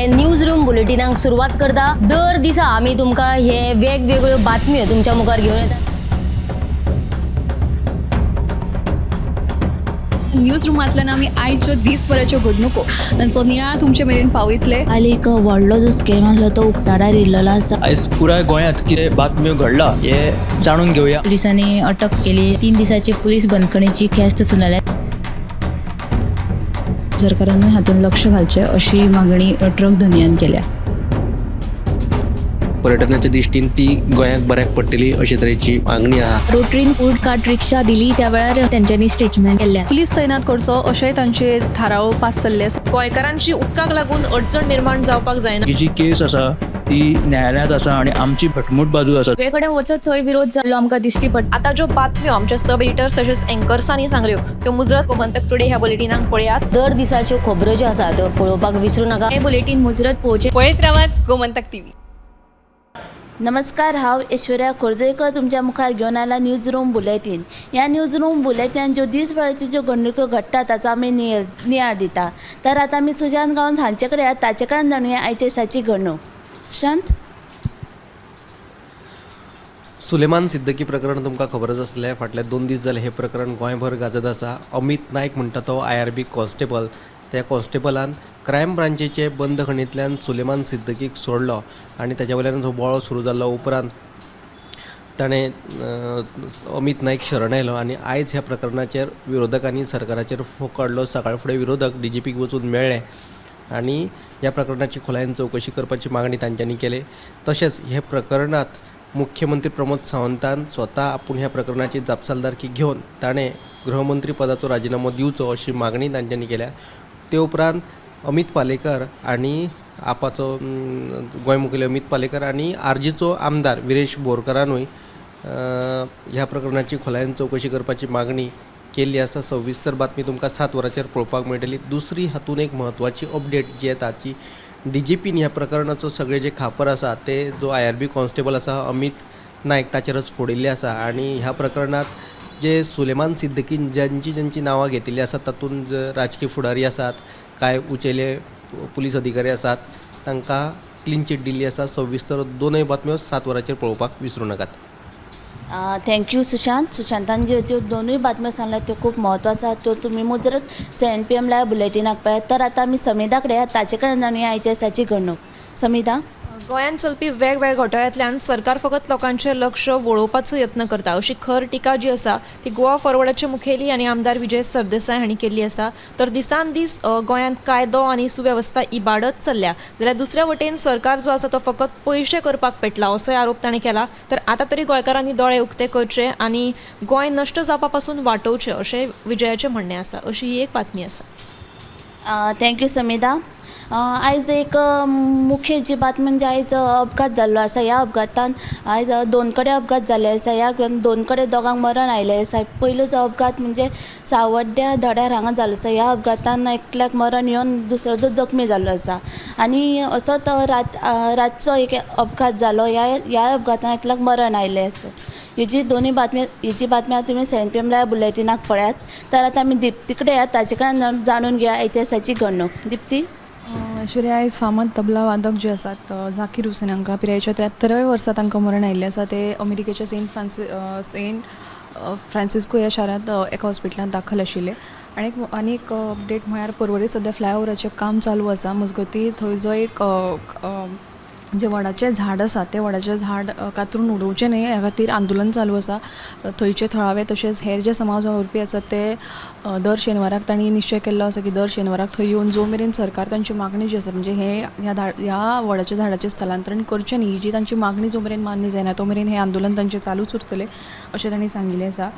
News room बुलेटिनाक सुरवात करता. दर दिसा आमी तुमकां हे वेगवेगळ्यो बातम्यो तुमच्या मुखार घेवन येतात. न्यूज रुमांतल्यान आमी आयच्यो दीसभराच्यो घडणुको तांचो नियाळ तुमचे मेरेन पावयतले. काल एक व्हडलो जो स्कॅम आसलो तो उक्ताडार येयल्लो आसा. आयज पुराय गोंयांत कितें बातम्यो घडला हे जाणून घेवया. पोलिसांनी अटक केली. 3 दिसाची पोलीस बंदखणीची ख्यास्त सुनावल्या. सरकारानूय हातूंत लक्ष घालचें अशी मागणी ट्रक धनयान केल्या. पर्यटनाच्या दृश्टीन ती गोंयाक बऱ्याक पडटली अशे तरेची मागणी आहा. रोटरीन फूड कार्ट रिक्षा दिली त्या वेळार तेंच्यांनी स्टेटमेंट केल्लें आसा. पुलीस तैनात करचो अशेंय तांचे थाराव पास जाल्ले आसा. गोंयकारांची उदकाक लागून अडचण निर्माण जावपाक जायना. ही जी केस आसा ती न्यायालयांत आसा आनी आमची घटमूट बाजू आसा. सगळे कडेन वचत थंय विरोध जाल्लो आमकां दिश्टी पडटा. आतां ज्यो बातम्यो आमच्या सब एडिटर्स तशेंच एंकर्सांनी सांगल्यो त्यो मुजरत गोमंतक टुडे ह्या बुलेटिनाक पळयात. दर दिसाच्यो खबरो ज्यो आसा त्यो पळोवपाक विसरू नाका. हें बुलेटीन मुजरत पळोवचें. पळयत रावात गोमंतक टीव्ही. नमस्कार, हांव ऐश्वर्या खोर्जेकर तुमच्या मुखार घेवन आयला न्यूज रूम बुलेटीन. ह्या न्यूज रूम बुलेटिनान ज्यो दीसभराच्यो ज्यो घडणुको घडटा ताचो आमी नियाळ दिता. तर आतां आमी सुशांत गांवस हांचे कडेन आहात, ताचे कडेन जाणुया आयच्या दिसाची घडणूक. सुशांत. सुलेमान सिद्दकी प्रकरण तुमकां खबरच आसलें. फाटले 2 दीस जाले हे प्रकरण गोंयभर गाजत आसा. अमीत नायक म्हणटा तो IRB constable, त्या कॉन्स्टेबलान क्रायम ब्रांचीचे बंदखणींतल्यान सुलेमान सिद्दकीक सोडलो आनी ताच्या वयल्यान जो बोवाळ सुरू जाल्लो. उपरांत ताणें अमीत नायक शरण आयलो आनी आयज ह्या प्रकरणाचेर विरोधकांनी सरकाराचेर फोग काडलो. सकाळ फुडें विरोधक DGPक वचून मेळ्ळे आनी ह्या प्रकरणाची खोलायेन चवकशी करपाची मागणी तांच्यांनी केली. तशेंच हे प्रकरणांत मुख्यमंत्री प्रमोद सावंतान स्वता आपूण ह्या प्रकरणाची जापसालदारकी घेवन ताणें गृहमंत्री पदाचो राजिनामो दिवचो अशी मागणी तांच्यांनी केल्या. ते उपरांत अमीत पालेकर आनी आपाचो गोंय मुखेली अमीत पालेकर आनी आरजीचो आमदार विरेश बोरकरानूय ह्या प्रकरणाची खोलायेन चवकशी करपाची मागणी केल्ली आसा. सविस्तर बातमी तुमकां 7 वरांचेर पळोवपाक मेळटली. दुसरी हातूंत एक म्हत्वाची अपडेट जी येता ती DGPन ह्या प्रकरणाचो सगळे जे खापर आसा ते जो IRB constable आसा अमीत नायक ताचेरच फोडिल्ले आसा आनी ह्या प्रकरणांत जे सुलेमान सिद्दकीन ज्यांची ज्यांची नांवां घेतिल्लीं आसात तातूंत राजकीय फुडारी आसात, कांय उंचेले पुलीस अधिकारी आसात, तांकां क्लीन चीट दिल्ली आसा. सविस्तर दोनूय बातम्यो 7 वरांचेर पळोवपाक विसरूं नाकात. Thank you Sushant. सुशांतान ज्यो ज्यो दोनूय बातम्यो सांगल्या त्यो खूब म्हत्वाच्यो आसात. त्यो तुमी मुजरत 7 PM live बुलेटिनाक पळयात. तर आतां आमी समिधा कडेन आहात, ताचे कडेन जाणुया आयच्या दिसाची घडणूक. समिधा. गोंयांत चलपी वेगवेगळ्या घोटाळ्यांतल्यान सरकार फकत लोकांचें लक्ष वळोवपाचो यत्न करता अशी खर टिका जी आसा ती गोवा फॉरवर्डाचे मुखेली आनी आमदार विजय सरदेसाय हांणी केल्ली आसा. तर दिसान दीस गोंयांत कायदो आनी सुवेवस्था इबाडत चल्ल्या जाल्यार दुसऱ्या वटेन सरकार जो आसा तो फकत पयशे करपाक पेटला असोय आरोप ताणें केला. तर आतां तरी गोंयकारांनी दोळे उक्ते करचे आनी गोंय नश्ट जावपा पासून वाटोवचें अशें विजयाचें म्हणणें आसा. अशी ही एक बातमी आसा. Thank you Samidha. आयज एक मुख्य जी बातमी म्हणजे आयज अपघात जाल्लो आसा. ह्या अपघातान आयज 2 कडेन अपघात जाल्ले आसा. ह्या 2 कडेन दोगांक मरण आयिल्लें आसा. पयलो जो अपघात म्हणजे सावड्ड्या धड्यार हांगा जाल्लो आसा. ह्या अपघातान एकल्याक मरण येवन दुसरो जो जखमी जाल्लो आसा. आनी असोच रातचो एक अपघात जालो. ह्या अपघातान एकल्याक मरण आयिल्लें आसा. ही जी दोनूय बातमी ही जी बातमी आतां तुमी 7 PM live बुलेटिनाक पळयात. तर आतां आमी दिप्ती कडेन या, ताचे कडेन जाणून घेया आयच्या दिसाची घडणूक. दिप्ती. ऐश्वर्या, आयज फामाद तबला वादक जे आसात झाकीर हुसेन हांकां पिरायेच्या 73व्या वर्सा तांकां मरण आयिल्लें आसा. ते अमेरिकेच्या सेंट फ्रांसिस्को ह्या शारांत एका हॉस्पिटलांत दाखल आशिल्ले. आनी एक अपडेट म्हळ्यार पर्वरी सद्या फ्लायओवराचें काम चालू आसा. मजगती थंय जो एक जें वडाचें झाड आसा तें वडाचें झाड कातरून उडोवचें न्हय ह्या खातीर आंदोलन चालू आसा. थंयचे थळावे तशेंच हेर जे समाज वावुरपी आसात ते दर शेनवाराक तांणी निश्चय केल्लो आसा की दर शेनवाराक थंय येवन जो मेरेन सरकार तांची मागणी जी आसा म्हणजे हे ह्या वडाच्या झाडाचें स्थलांतरण करचें न्ही ही जी तांची मागणी जो मेरेन मान्य जायना तो मेरेन हें आंदोलन तांचें चालूच उरतलें अशें तांणी सांगिल्लें आसा.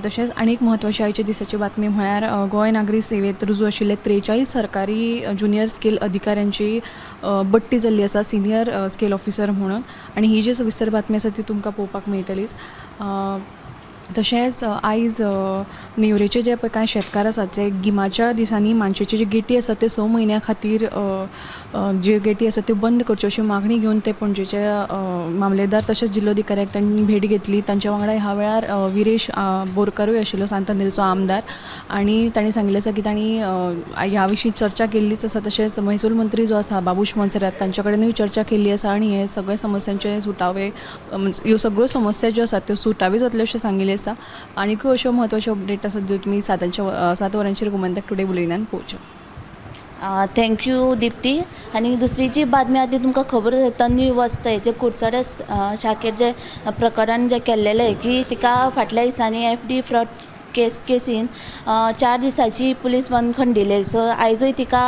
तशेंच आनी एक म्हत्वाची आयच्या दिसाची बातमी म्हळ्यार गोंय नागरी सेवेंत रुजू आशिल्ले 43 सरकारी ज्युनियर स्केल अधिकाऱ्यांची बडटी जाल्ली आसा सिनियर स्केल ऑफिसर म्हणून. आनी ही जी सविस्तर बातमी आसा ती तुमकां पळोवपाक मेळटलीच. तशेंच आयज नेवरेचे जे पळय कांय शेतकार आसात जे गिमाच्या दिसांनी मानशेच्यो ज्यो गेटी आसात त्यो 6 म्हयन्यां खातीर ज्यो गेटी आसात त्यो बंद करच्यो अशी मागणी घेवन ते पणजेचे मामलेदार तशेंच जिल्लोधिकाऱ्याक तांणी भेट घेतली. तांच्या वांगडा ह्या वेळार विरेश बोरकारूय आशिल्लो, सांत आंद्रेचो आमदार, आनी तांणी सांगिल्लें आसा की तांणी ह्या विशीं चर्चा केल्लीच आसा. तशेंच महसूल मंत्री जो आसा बाबूश मोन्सेरात तांच्या कडेनूय चर्चा केल्ली आसा आनी हे सगळे समस्यांचे सुटावे, ह्यो सगळ्यो समस्या ज्यो आसात त्यो सुटाव्यो जातल्यो अशें सांगिल्लें आसा. आनीकूय अश्यो म्हत्वाच्यो अपडेट आसात ज्यो तुमी 7 वरांचेर गोमंतक टुडे बुलेटिनान पळोवच्यो. Thank you Dipti. आनी दुसरी जी बातमी आहा ती तुमकां खबर आसा, तन्वी वस्त हेजे कुडचडे शाखेर जे प्रकरण जें केल्लेलें की तिका फाटल्या दिसांनी एफडी फ्रॉड केसीन 4 दिसांची पुलीस बंदखण दिली. सो आयजूय तिका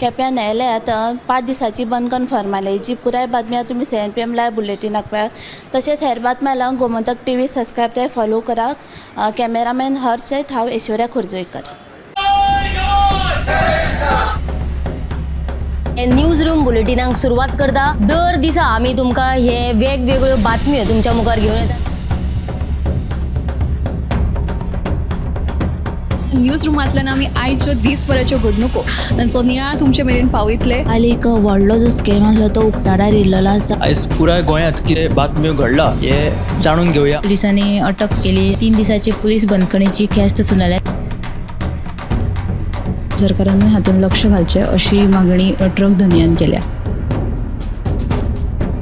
केप्यां न्यायालयांत 5 दिसांची बंदखण फर्मायल्या. ही जी पुराय बातमी आहा तुमी 7 PM live बुलेटिनाक पळयात. तशेंच हेर बातम्या लागून गोमंतक टीव्ही सबस्क्रायब ते फॉलो करात. कॅमेरामॅन हर्ष सयत हांव ऐश्वर्या खोर्जुवेकर. न्यूज रूम बुलेटिनाक सुरवात करता. दर दिसा आमी तुमकां हे वेगवेगळ्यो बातम्यो तुमच्या मुखार घेवन येतात. न्यूज रुमांतल्यान आमी आयच्यो दीसभराच्यो घडणुको तांचो नियाळ तुमचे मेरेन पावयतले. काल एक व्हडलो जो स्कॅम आसलो तो उक्ताडार येयल्लो आसा. आयज पुराय गोंयांत कितें बातम्यो घडला हे जाणून घेवया. पुलिसांनी अटक केली. 3 दिसाची पुलीस बंदखणीची ख्यास्त सुनायल्या. सरकारानूय हातूंत लक्ष घालचें अशी मागणी ट्रक धनयान केल्या.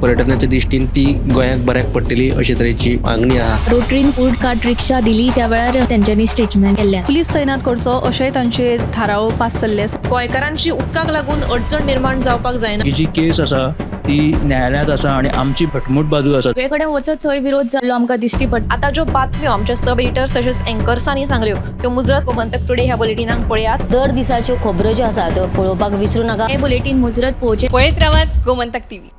पर्यटनाच्या दृश्टीन ती गोंयाक बऱ्याक पडटली अशे तरेची मागणी आहा. रोटरीन फूड कार्ट रिक्षा दिली त्या वेळार तेंच्यांनी स्टेटमेंट केल्लें आसा. पुलीस तैनात करचो अशेंय तांचे थाराव पास जाल्ले आसा. गोंयकारांची उदकाक लागून अडचण निर्माण जावपाक जायना. ही जी केस आसा ती न्यायालयांत आसा आनी आमची घटमूट बाजू आसा. सगळे कडेन वचत थंय विरोध जाल्लो आमकां दिश्टी पडटा. आतां ज्यो बातम्यो आमच्या सब एडिटर्स तशेंच एंकर्सांनी सांगल्यो त्यो मुजरत गोमंतक टुडे ह्या बुलेटिनाक पळयात. दर दिसाच्यो खबरो ज्यो आसा त्यो पळोवपाक विसरू नाका. हे बुलेटीन मुजरत पळोवचें. पळयत रावात गोमंतक टीव्ही.